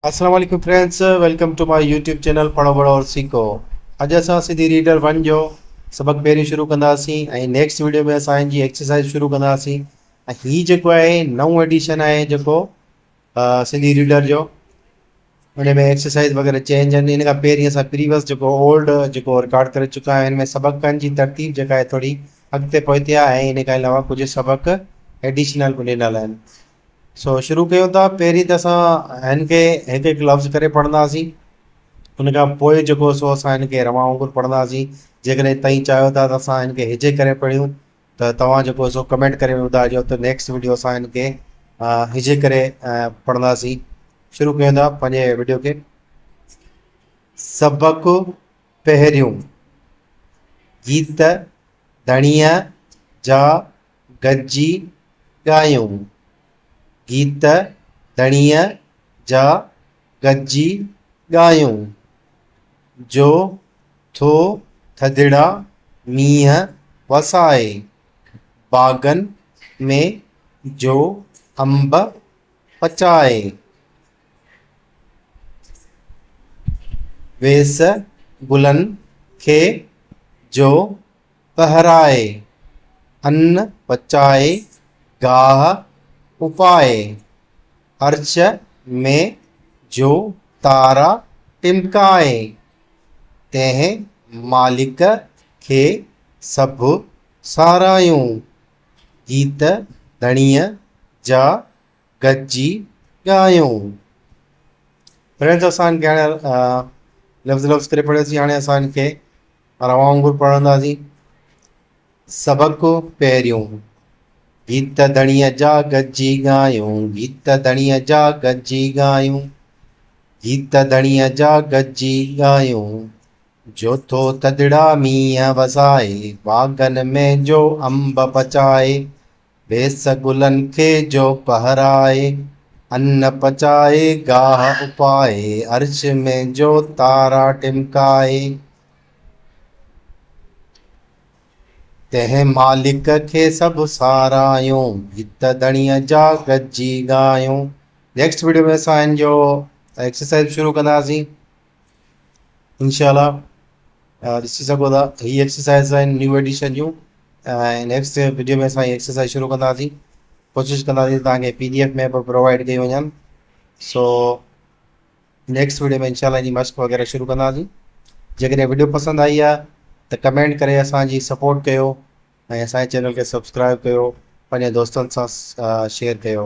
السلام عليڪم friends welcome to my YouTube channel پڙهو بڙهو اور سيکو اڄ اسان سنڌي ريڊر ون جو سبق پهريون شروع ڪنداسين ۽ نيڪسٽ ويڊيو ۾ اسان ان جي ايڪسرسائز شروع ڪنداسين ۽ هي جيڪو آهي نئون ايڊيشن آهي جيڪو سنڌي ريڊر جو ان ۾ ايڪسرسائز وغيره چينج آهن ان کان پهرين اسان پريويس جيڪو اولڊ جيڪو رڪارڊ ڪري چڪا آهيون ان ۾ سبقن جي ترتيب جيڪا آهي ٿوري اڳتي پوئتي آهي ۽ ان کان علاوه ڪجهه سبق ايڊيشنل به ڏنل آهن سو شروع ڪيون ٿا پهرين ته اسان هن کي هڪ هڪ لفظ ڪري پڙهنداسين ان کان پوء جيڪو سو اسان هن کي روان وانگر پڙهنداسين جيڪڏهن تئين چاهيو ٿا ته اسان هن کي هجي ڪري پڙهيون ته توهان جيڪو سو ڪمينٽ ڪري ٻڌائجو ته نيڪسٽ ويڊيو اسان هن کي هجي ڪري پڙهنداسين شروع ڪيون ٿا پنهنجي ويڊيو کي سبق پهريون گيت ڌڻيء جا گڏجي ڳايون. گيت ڌڻيء جا گڏجي ڳايون. جو ٿو ٿڌڙا مينهن وسائي. باغن ۾ جو انب پچائي. ويس گلن کي جو پهرائي، ان پچائي، گاهه اپائي، عرش ۾ جو تارا ٽمڪائي، تنهن مالڪ کي سڀ ساراهيون، گيت ڌڻيء جا گڏجي ڳايون. فرينڊز اسان کي هاڻي لفظ لفظ ڪري پڙهيوسين هاڻي اسان کي روان وانگر پڙهنداسين. سبق پهريون، گيت ڌڻيء جا گڏجي ڳايون، گيت ڌڻيء جا گڏجي ڳايون، گيت ڌڻيء جا گڏجي ڳايون. جو ٿو ٿڌڙا مينهن وسائي، باغن ۾ جو انب پچائي، ويس گلن کي جو پهرائي، ان پچائي گاهه اپائي، عرش ۾ جو تارا ٽمڪائي، تنهن مالڪ کي سڀ ساراهيون، گيت ڌڻيء جا گڏجي ڳايون. نيڪسٽ ويڊيو ۾ اسان ان جو ايڪسرسائز شروع ڪنداسين انشاء الله. ڏسي سگهو ٿا هي ايڪسرسائز آهن نيو ايڊيشن جون ۽ نيڪسٽ ويڊيو ۾ اسان هي ايڪسرسائز شروع ڪنداسين. ڪوشش ڪنداسين توهان کي پي ڊي ايف ۾ به پرووائڊ ڪئي وڃن. سو نيڪسٽ ويڊيو ۾ انشاء الله جي مشق وغيره شروع ڪنداسين. جيڪڏهن ويڊيو پسند آئي آهي ته ڪمينٽ ڪري اسان جي سپورٽ ڪيو ۽ اسان جي چينل کي سبسڪرائب ڪيو، پنهنجي دوستن سان شيئر ڪيو.